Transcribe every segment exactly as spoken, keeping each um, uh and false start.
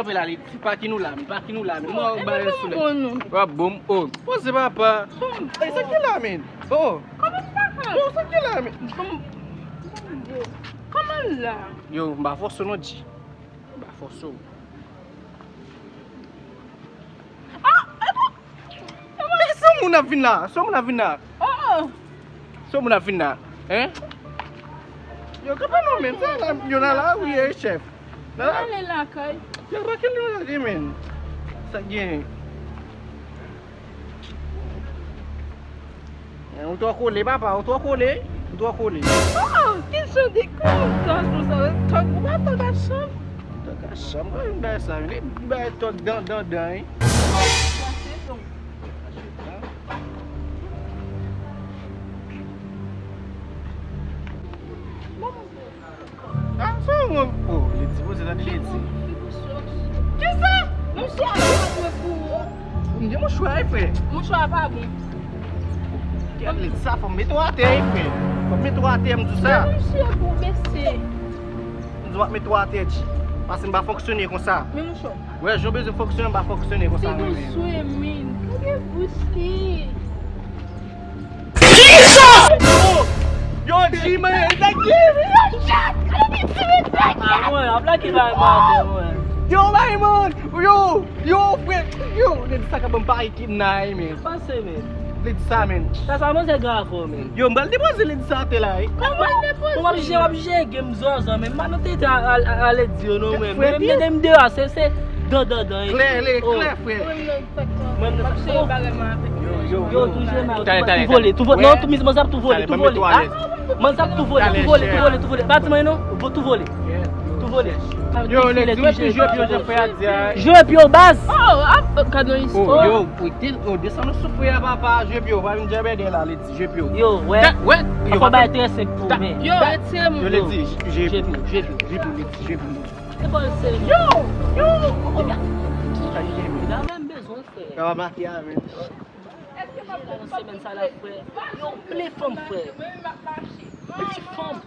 Vè la, li di, pa ki nou la, men, pa ki nou la, men. Mwen, ba sou lè. W ap bon, oh. Poze papa. Ey, sa ki la, men? Oh. Kòman papa? Oh, sa ki la, men? Kòman la? Yo, m pa fòse w non, G. M pa fòse w. Ah, ah, ah. Men se yon moun ap vin la, se yon moun ap vin la. Oh, oh. Se yon moun ap vin la, hein? Yo, kanpe non, men, sa la, yo nan lari, wi, eh, chèf. Nan la. Ale lakay. Yo, pa kel nou lage, men. Sa gen. Eh, ou twò kole, papa, ou twò kole, ou twò kole. Oh, ki jan de kontans pou sa, tòg, ou pa tòg a chanm. Tòg a chanm, mwen bay sa, li bay tòg dan, dan, dan, hein. Ah, sa yon, oh, Lady, poze tande Lady. Kisa? Monchè, a pa mwen pou ou. M di mouchwa, wi, frè. Mouchwa pa bon. Kèt Lady, sa fò m mete w atè, wi, frè. Fò m mete w atè, m di w sa. Men monchè, bon, mesye. M di w m ap mete w atè, G. Paske m pa fonksyone konsa. Men monchè. Wè, jan w bezwen fonksyone, m pa fonksyone konsa, mwen menm. Ti dous, men. Gade bouch li. Yo, G, man, sa ki, yo, chat, gade ti men sa ki. Ah, mwen, ap lage bay mwen, mwen. Yo, bay, man, yo, yo, frè, yo, Lady sa ka ban m pare kidnay, men. Pase, men. Lady sa, men. Sa, sa, manzè grave, men. Yo, m pral depoze Lady sa atè la, wi. Kòman depoze? Mwen, m ap jere, m ap jere, m zòzò, men. M pa nan tete a, a, a, a Lady yo, non, mwen. Mwen, m tete m deyò, se, se, dan, dan, dan, wi. Klè, klè, frè. Mwen, m nan Yo, yo, yo, yo, tou jere mal, tou vole, tou vole. Non, tou miz manzè ap tou vole, tou vole. Ah, manzè ap tou vole, tou vole, tou vole, tou vole. Pa di mwen non, vo tou vole. Tou vole. Yo, Lady, tou jere, tou jere, jan frè a di a. Jere pye w baz. Oh, ap gad yon istwa. Yo, pou de, yo, desann sou frè a, papa, jere pye w, pa vin djabèdè la, Lady, jere pye w. Yo, wè. Wè, yo, pa bay trè senk pou men. Yo, retire mwen. Yo, Lady, jere pye w, jere pye w, jere pye w, Lady, jere pye w. E bòl se yo, yo, yo. Sa ki gen men? Sa menm bezwen fè. Sa va make a men. Nan semèn sa la, frè, yo ple fanm, frè. Ple fanm.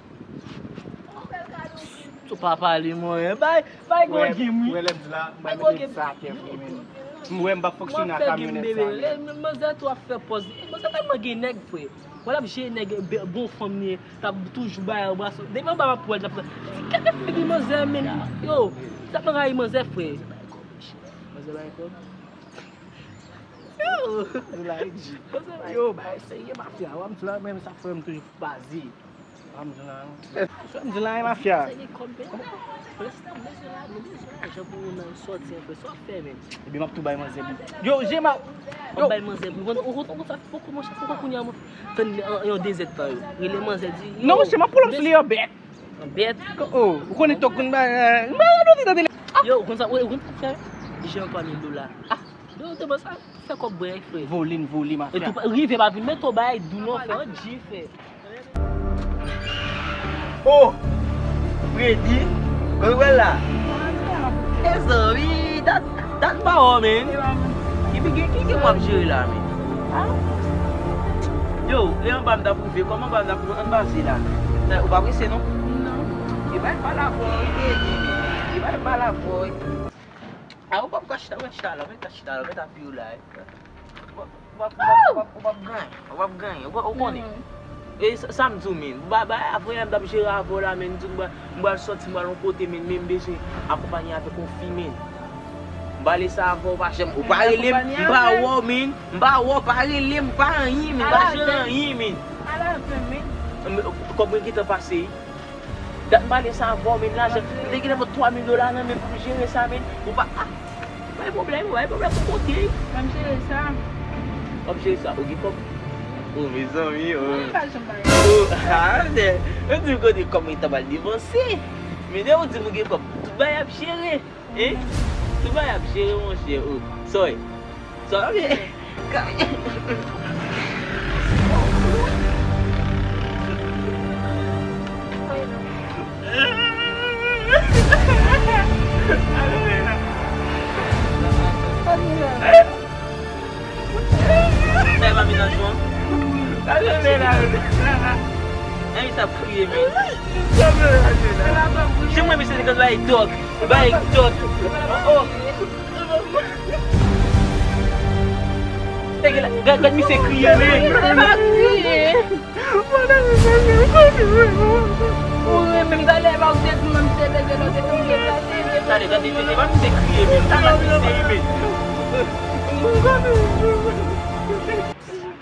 Tou pa pale mwen. Bay, bay gwo gim, wi. Wè lè m di la, mwen mete sa kè vre men. M wè m pa fonksyone ak kamyonèt sa men. Manzè tou ap fè pòz. Manzè tèlman gen nèg, frè. Wè l ap jere nèg, bon fanm li ye. T ap toujou bay anbrasad. Depi anba m ap wè l t ap fè. Gade figi manzè, men. Yo, t ap anrayi manzè, frè. Manzè bay kòb. Yo. Yo, bay serye mafya. W ap di la, men sa frè m toujou baze. W ap di la, non. Frè m di la, mafya. Sa gen kòb, men. Prensip bezwen la, nou bezwen lajan pou nou sòti anpil. Sa w ap fè, men? Ebyen, m ap tou bay manzè pou. Yo, Jema. Yo. Bay manzè pou. Ou konn, ou konn, ou konn sa, poko, monchè, poko kounye a, mwen. Tann, an, yon dezèdtan yo. Rele manzè, di, yo. Non, monchè, m ap pull up sou li an bèt. An bèt? Oh, ou konnen tòg konn bay, eh, m pa radoti tande li. Yo, ou konn sa, ou konn sa fè? Jere twa mil dola. Ah. Yo, te ban sa, fè kòb bwè, frè. Vole, n vole, mafya. E tou, rive pa vin mete w bay dou non, frè, an G, frè. Oh! Fredi, kòman w la? Mezanmi, dat, dat m pa wè w, men. Ki bigè, ki gen w ap jere la, men? Yo, e anba m t ap rive, kòman anba m t ap rive? Ann pase la. Ou pa prese, non? Non. Li bay mal avè w, wi, Fredi, men. Li bay mal avè w, wi. A, ou p ap ka chita, ou mèt chita la, ou mèt ka chita la, ou mèt apiye w la, wi. Ou p ap, ou p ap, ou p ap, ou p ap, ou p ap ganyen, ou p ap ganyen, ou p ap, ou konnen. E sa, sa m di w, men. Ba, ba, avanyè m t ap jere avè w la, men, m di w m pral, m pral sòti, m pral yon kote, men, men m bezwen akonpanye avèk yon fi, men. M pale sa avè w, pa janm, ou pa rele m, m pa wè w, men. M pa wè w, pa rele m, pa anyen, men, pa jere anyen, men. Kòb mwen gentan pase, wi. Dat m pale sa avè w, men, lajan. M te gentan pran twa mil dola nan men pou m jere sa, men. Ou pa, ah, pa gen pwoblèm, pa gen pwoblèm, ou kote. Mwen m jere sa. W ap jere sa, ou gen kòb? Oh, mezanmi, oh. Mwen pa janm bay. Oh, ah, men, ou di m kote kòb mwen ta pral depanse. Men, lè ou di m ou gen kòb, tout bagay ap jere. Hein? Tout bagay ap jere, monchè, oh. Sòy. Sòy, ok. Sa e pa mennaj ou an? Ay, sa ap kriye, men. Jan mwen, mesye, se gad bay dòk. Bay dòk. Oh. Gad, gad misye kriye, men. Ou renmen m, talè pa ou te di mwen m te leve lòt e tou m te plase. Talè, gade, tete, pa misye kriye, men. Talè, misye, men.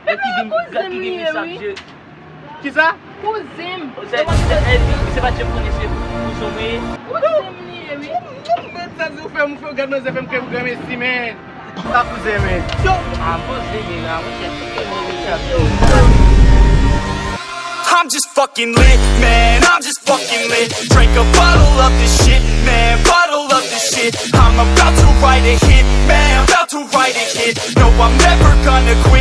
Gad ki vin, gad ki vin chak je. Kisa? Kouzen m. Se, se, se, se pa Djem konnen se kouzen mwen ye. Kouzen m li ye, wi. Gad sa di ou fè m, ou fè gad manzè fè m kreye pou granmesi, men. Sa kouzen, men. Yo! Avanse, men, avanse, tout moun chak jou. I'm just fucking lit, man. I'm just fucking lit. Drink a bottle of this shit, man. Bottle of this shit. I'm about to write a hit, man. About to write a hit. No, I'm never gonna quit.